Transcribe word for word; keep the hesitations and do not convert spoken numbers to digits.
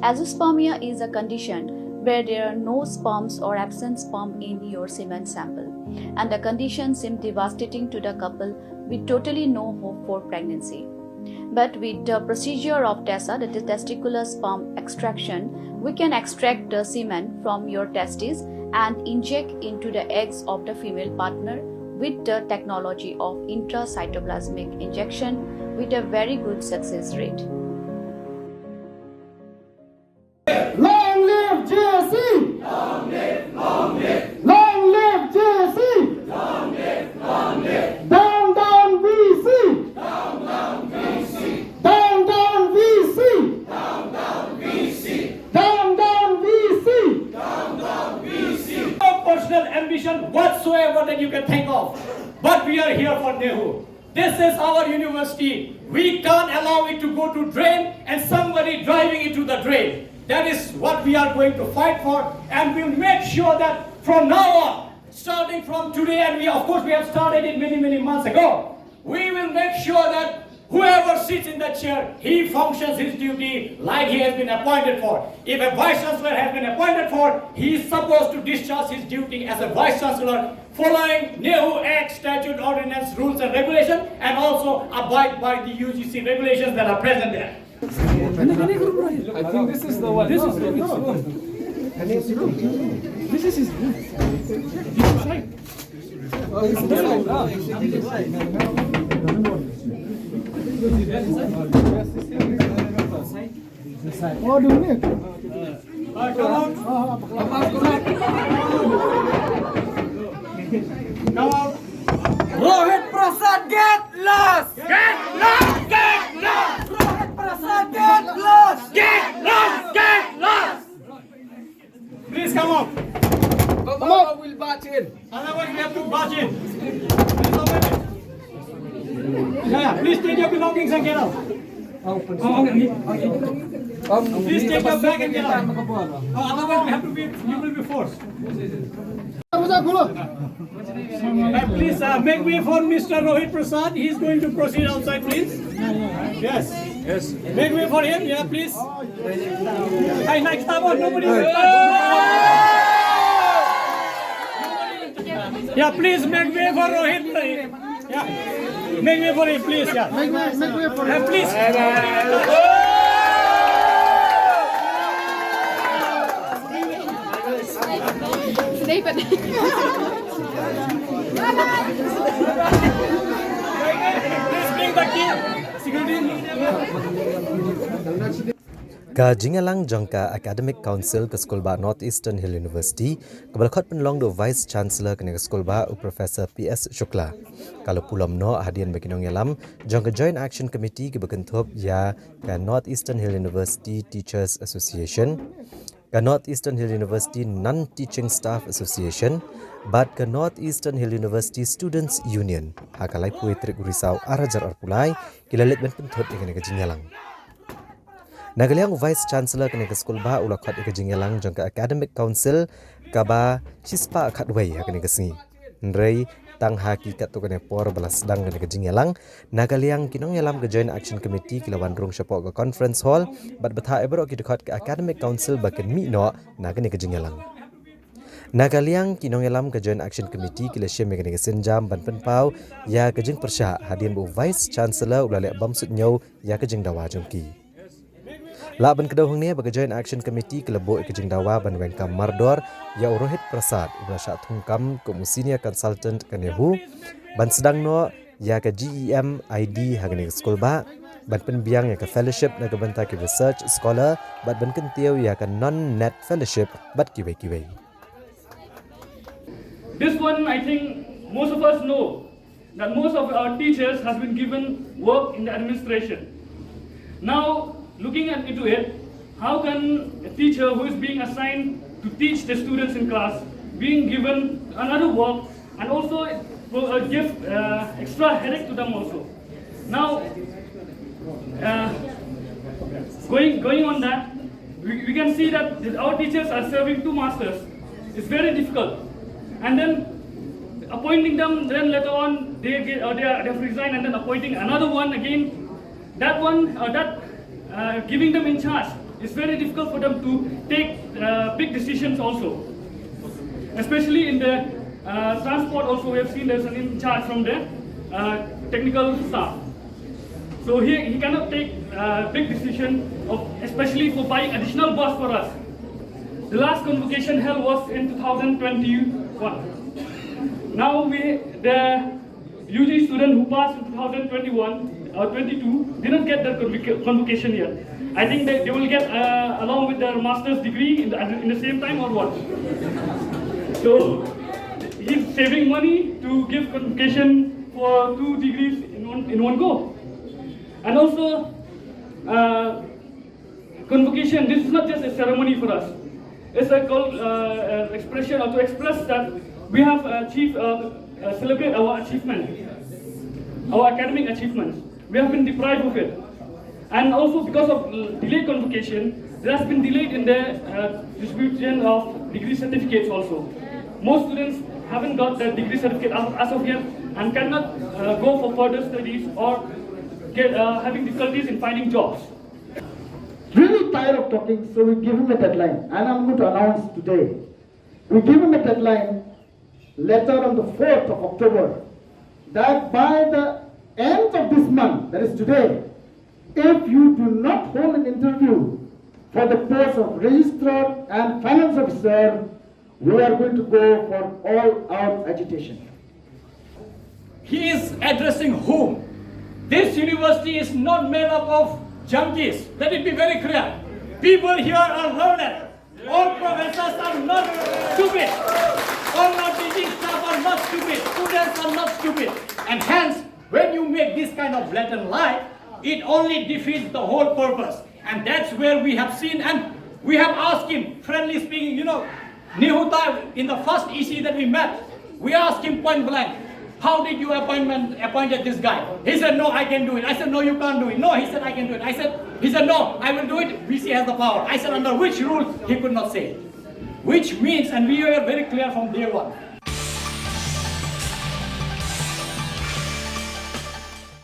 Azoospermia is a condition where there are no sperms or absent sperm in your semen sample, and the condition seemed devastating to the couple with totally no hope for pregnancy. But with the procedure of TESA, that is testicular sperm extraction, we can extract the semen from your testes and inject into the eggs of the female partner with the technology of intracytoplasmic injection with a very good success rate. Long live J A C! Long live, long live! Long live J A C! Long live, long live! Down, down V C! Down, down V C! Down, down V C! Down, down V C! Down, down V C! Down, down V C! Down, down V C! No personal ambition whatsoever that you can think of. But we are here for NEHU. This is our university. We can't allow it to go to drain and somebody driving it to the drain. That is what we are going to fight for, and we'll make sure that from now on, starting from today, and we, of course, we have started it many, many months ago, we will make sure that whoever sits in that chair, he functions his duty like he has been appointed for. If a vice chancellor has been appointed for, he is supposed to discharge his duty as a vice chancellor following NEHU Act, statute, ordinance, rules and regulation, and also abide by the U G C regulations that are present there. I think this is the one. This is the one. This is his room. This is right. Oh, do it. Rohit Prasad, get lost! Get lost! Get lost! Rohit Prasad, get lost! Get lost! Get lost! Please come out. Come out. We'll barge in. Otherwise, we have to barge in. Please open it. Yeah, yeah. Please take your belongings and get out. Please take your bag and get out. Uh, otherwise, we have to be, you will be forced. Uh, please, uh, make way for Mister Rohit Prasad. He is going to proceed outside, please. Yes. Yes. Make way for him, yeah, please. Hey, next time, nobody. Yeah, please make way for Rohit. Yeah. Make way for him, please. Yeah. Make way, make way for him. Yeah, please. Stay put. Please bring the key. Security. Ka jingïalang jong ka Academic Council ka skulbah North Eastern Hill University, kaba la khot pynlong da u Vice Chancellor kane ka skulbah, u Professor P S Shukla, ka la pulom noh hadien ba ki nongïalam jong ka Joint Action Committee kiba kynthup ïa ka North Eastern Hill University Teachers Association, ka North Eastern Hill University Non-Teaching Staff Association bad ka North Eastern Hill University Students Union ha ka laiphew tarik u Risaw ar hajar arphew lai ki la leit ban pynthut ïa kane ka jingïalang. Na ka liang u Vice Chancellor kane ka skulbah u la khot ïa ka jingïalang jong ka Academic Council kaba shispah khatwei ha kane ka sngi. Hynrei tang ha ki katto katne por ba la sdang kane ka jingïalang, na ka liang ki nongïalam ka Joint Action Committee ki la wan rung shapoh ka conference hall bad bthah ïa baroh ki dkhot ka Academic Council ba kin mih noh na kane ka jingïalang. Na ka liang ki nongïalam ka Joint Action Committee ki la shim ïa kane ka sienjam ban pynpaw ïa ka jingpyrshah hadien ba u Vice Chancellor u la leh bym suidñiew ïa ka jingdawa jong ki. Lah ban kdew hangne ba ka Joint Action Committee ka la buh ïa ka jingdawa ban weng kam mardor ïa u Rohit Prasad uba la shah thungkam kum u Senior Consultant ka NEHU ban sdang noh ïa ka G E M I D ha kane ka skulbah, ban pynbiang ïa ka fellowship na ka bynta ki research scholar bad ban kyntiew ïa ka non-NET fellowship bad kiwei kiwei. This one, I think most of us know that most of our teachers has been given work in the administration. Now, looking at, into it, how can a teacher who is being assigned to teach the students in class being given another work and also, uh, give, uh, extra headache to them also? Now, uh, going, going on that, we, we can see that our teachers are serving two masters. It's very difficult. And then appointing them, then later on they get, uh, they are, they have resigned, and then appointing another one again. That one, uh, that, uh, giving them in charge It's very difficult for them to take uh, big decisions also. Especially in the uh, transport also, we have seen there's an in charge from the uh, technical staff. So he, he cannot take uh, big decision of, especially for buying additional bus for us. The last convocation held was in two thousand twenty-one. Now we, the U G student who passed in two thousand twenty-one or twenty-two didn't get their convoca- convocation yet. I think they, they will get uh, along with their master's degree in the, in the same time or what? So he's saving money to give convocation for two degrees in one, in one go. And also, uh, convocation, this is not just a ceremony for us. It's a call, uh, uh, expression or to express that we have achieved, uh, uh, celebrate our achievement, our academic achievements. We have been deprived of it. And also because of uh, delayed convocation, there has been delayed in the uh, distribution of degree certificates also. Most students haven't got their degree certificate as, as of yet and cannot uh, go for further studies or get, uh, having difficulties in finding jobs. Really tired of talking, so we give him a deadline, and I'm going to announce today. We give him a deadline letter on the fourth of October that by the end of this month, that is today, if you do not hold an interview for the post of registrar and finance officer, we are going to go for all out agitation. He is addressing whom? This university is not made up of junkies. Let it be very clear. People here are learned. All professors are not stupid. All our teaching staff are not stupid. Students are not stupid. And hence, when you make this kind of blatant lie, it only defeats the whole purpose. And that's where we have seen and we have asked him, friendly speaking, you know, Nihutai, in the first E C that we met, we asked him point blank, how did you appointment, appointed this guy? He said, no, I can do it. I said, no, you can't do it. No, he said, I can do it. I said, he said, no, I will do it. V C has the power. I said, under which rule? He could not say. Which means, and we were very clear from day one,